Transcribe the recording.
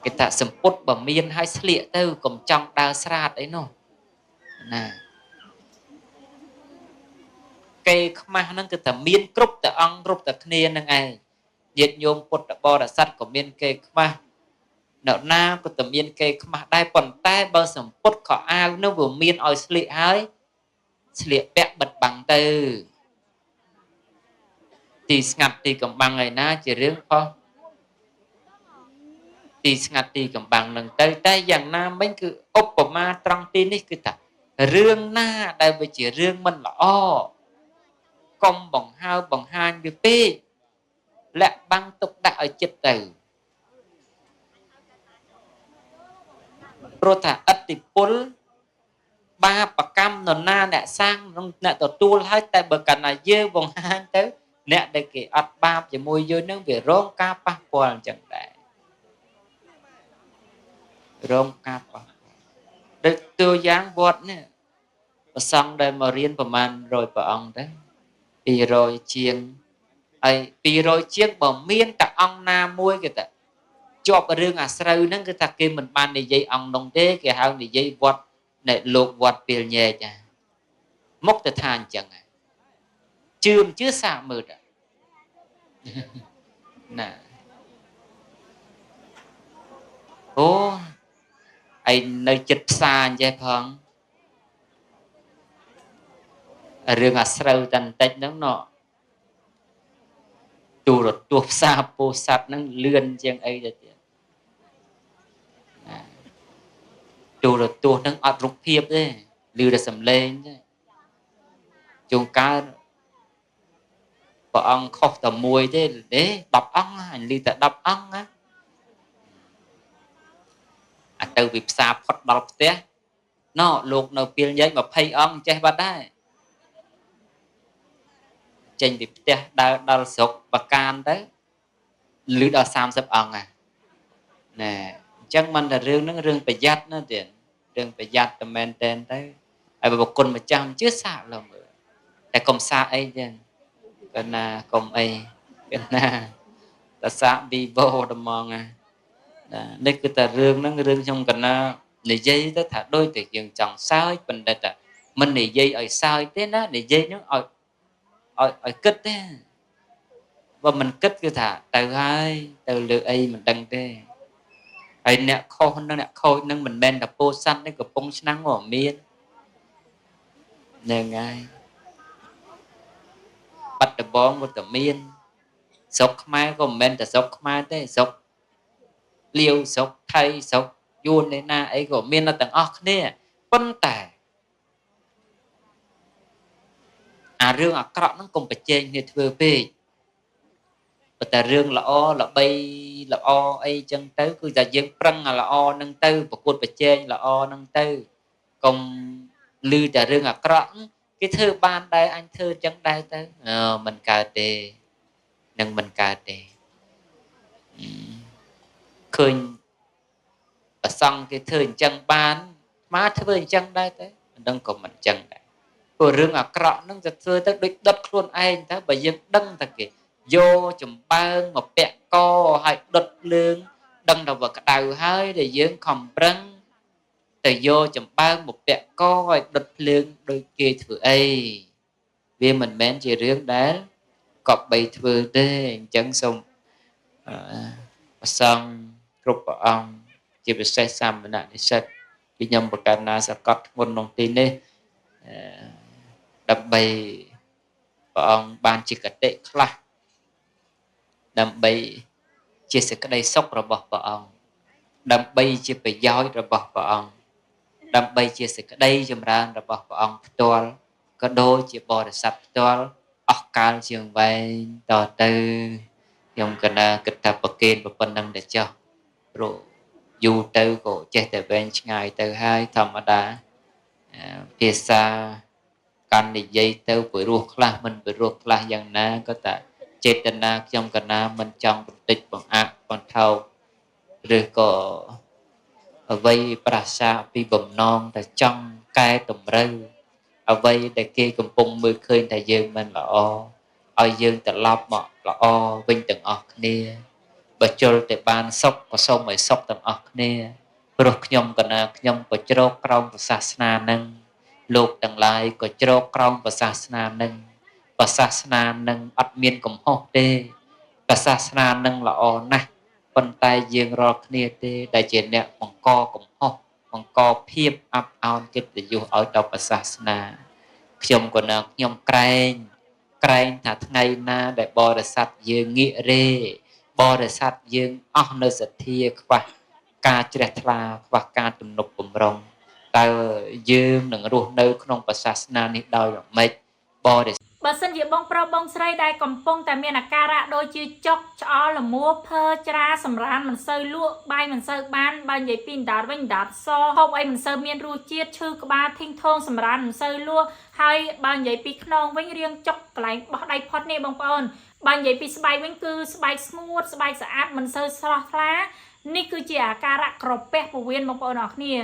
គេថាសម្ពុតបើមានហើយស្លៀកទៅកុំចង់ដើរស្រាតអីនោះណាគេខ្មាស់ហ្នឹងគឺថាមានគ្រប់តែអង្គគ្រប់តែគ្នានឹងឯងញាតិញោមពុទ្ធបរិស័ទក៏មានគេខ្មាស់នៅណាក៏តែមានគេខ្មាស់ដែរប៉ុន្តែបើសម្ពុតខោអាវនោះវាមានឲ្យស្លៀកហើយស្លៀកពាក់បិទបាំងទៅទីស្ងាត់ទីកំបាំងឯណាជារឿងផុសទីស្ងាត់ទីកំបាំងនឹងទៅតែយ៉ាងណាមិញគឺឧបមាត្រង់ទីនេះគឺថារឿងណាដែលវាជារឿងមិនល្អកុំបង្ហើបង្ហាញវាពេកលាក់បាំងទុកដាក់ឲ្យចិត្តទៅព្រោះថាឥទ្ធិពលបាបកម្មនរណាអ្នកសាងនិងអ្នកទទួលហើយតែបើកាលណាយើងបង្ហាញទៅអ្នកដែលគេអត់បាបជាមួយយើងនឹងវារងការប៉ះពាល់អញ្ចឹងដែររងការប៉ះពាល់ដូចតួយ៉ាងវត្តនេះប្រសង់ដែលមករៀនប្រមាណ100ព្រះអង្គទៅ200ជាងហើយ200ជាងបើមានតែអង្គណាមួយគេថាជាប់រឿងអាស្រូវហ្នឹងគឺថាគេមិនបាននិយាយអង្គនោះទេគេហៅនិយាយវត្តនៃលោកវត្តពេលញែកមុខទៅថាអញ្ចឹងជឿមិនជឿសាកមើលណាអូឯនៅចិត្តផ្សារអញ្ចេះផងរឿងអាស្រូវតែបន្តិចហ្នឹងណទូរទស្សន៍ផ្សារពោធិ៍សាត់ហ្នឹងលឿនជាងអីទៅទៀតណាទូរទស្សន៍ហ្នឹងអត់រូបភាពទេឮតែសំឡេងទេជួនកាលព្រះអង្គខុសតែមួយទេទេ10អង្គអញឮតែ10អង្គណាអាទៅពីផ្សារផុតដល់ផ្ទះណលោកនៅពេលញែក20អង្គចេះបាត់ដែរចេញពីផ្ទះដើរដល់ស្រុកបកានទៅឮដល់30អង្គណាណែអញ្ចឹងមិនតែរឿងហ្នឹងរឿងប្រយ័ត្នណាទៀតរឿងប្រយ័ត្នតែមែនតែនទៅហើយបើគុណម្ចាស់មិនជឿសាកលើមើលតែកុំសាកអីចឹងកណាកុំអីកណាតែសាក Vivo ត្មងណានេះគឺតែរឿងហ្នឹងរឿងខ្ញុំកណានិយាយទៅថាដូចតែយើងចង់សើចប៉ុន្តែតែមិននិយាយឲ្យសើចទេណានិយាយហ្នឹងឲ្យឲ្យគិតទេបើមិនគិតគឺថាទៅហើយទៅលើអីមិនដឹងទេហើយអ្នកខុសនិងអ្នកខូចនឹងមិនមែនតែពោធិ៍សាត់នេះកំពង់ឆ្នាំងក៏មានហ្នឹងហើយបាត់ដំបងក៏តែមានស្រុកខ្មែរក៏មិនមែនតែស្រុកខ្មែរទេស្រុកលាវស្រុកថៃស្រុកយួនឯណាអីក៏មានទាំងអស់គ្នាប៉ុន្តែអារឿងអាក្រក់ហ្នឹងកុំប្រជែងគ្នាធ្វើពេកប៉ុន្តែរឿងល្អល្បីល្អអីចឹងទៅគឺតែយើងប្រឹងអាល្អហ្នឹងទៅប្រកួតប្រជែងល្អហ្នឹងទៅកុំឮតែរឿងអាក្រក់គេធ្វើបានដែរអញធ្វើចឹងដែរទៅមិនកើតទេនឹងមិនកើតទេឃើញប្រសង់គេធ្វើអញ្ចឹងបានមកធ្វើអញ្ចឹងដែរទៅមិនដឹងក៏មិនអញ្ចឹងដែរព្រោះរឿងអាក្រក់ហ្នឹងទៅធ្វើទៅដូចដុតខ្លួនឯងទៅបើយើងដឹងតែគេយកចំបើងមកពាក់កហើយដុតភ្លើងដឹងតែវាក្តៅហើយដែលយើងខំប្រឹងទៅយកចំបើងមកពាក់កឲ្យដុតភ្លើងដូចគេធ្វើអីវាមិនមែនជារឿងដែលកប់បីធ្វើទេអញ្ចឹងសូមប្រសង់គ្រប់ព្រះអង្គជាពិសេសសាមណនិស្សិតពីខ្ញុំប្រកាសណាសកត់ធ្ងន់ក្នុងទីនេះដើម្បីព្រះអង្គបានជាកតិខ្លះដើម្បីជាសេចក្តីសុខរបស់ព្រះអង្គដើម្បីជាប្រយោជន៍របស់ព្រះអង្គដើម្បីជាសេចក្តីចម្រើនរបស់ព្រះអង្គផ្ទាល់ក៏ដូចជាបរិស័ទផ្ទាល់អស់កាលជាងវែងតទៅខ្ញុំកណាគិតថាប្រកេនប៉ុណ្ណឹងតែចោះព្រោះយូរទៅក៏ចេះតែវែងឆ្ងាយទៅហើយធម្មតាភាសាកាន់និយាយទៅពិរោះខ្លះមិនពិរោះខ្លះយ៉ាងណាក៏តែចេតនាខ្ញុំកណាមិនចង់បន្តិចបង្អាក់បន្ថោកឬក៏អ្វីប្រាសាពីបំណងតែចង់កែតម្រូវអ្វីដែលគេកំពុងមើលឃើញថាយើងមិនល្អឲ្យយើងត្រឡប់មកល្អវិញទាំងអស់គ្នា បើជលតែបានសុខក៏សូមឲ្យសុខទាំងអស់គ្នាព្រោះខ្ញុំកណាខ្ញុំក៏ជ្រកក្រោមសាសនានឹងលោកទាំងឡាយក៏ជ្រកក្រោមសាសនានឹងសាសនានឹងអត់មានកំហុសទេសាសនានឹងល្អណាស់ប៉ុន្តែយើងរាល់គ្នាទេដែលជាអ្នកបង្កកំហុសបង្កភាពអាប់អោនកិត្តិយសឲ្យដល់សាសនាខ្ញុំក៏នៅខ្ញុំក្រែងក្រែងថាថ្ងៃណាដែលបរិស័ទយើងងាករេបរិស័ទយើងអស់នៅសទ្ធាខ្វះការជ្រះថ្លាខ្វះការទំនុកបំរុងតើយើងនឹងរស់នៅក្នុងសាសនានេះដោយម៉េចបរិ បើសិនជាបងប្រុសបងស្រីដែលកំពុងតែមានអាការៈដូចជាចុកឆ្អល់លមួភើច្រាសម្រានមិនសូវលក់បាយមិនសូវបានបើនិយាយពីអណ្ដាតវិញអណ្ដាតសហូបអីមិនសូវមានរសជាតិឈឺក្បាលធីងថងសម្រានមិនសូវលក់ហើយបើនិយាយពីខ្នងវិញរៀងចុកកន្លែងបោះដៃផុតនេះបងប្អូនបើនិយាយពីស្បែកវិញគឺស្បែកស្ងួតស្បែកស្អាតមិនសូវស្រស់ថ្លានេះគឺជាអាការៈក្រពះពោះវៀនបងប្អូនអរគ្នា។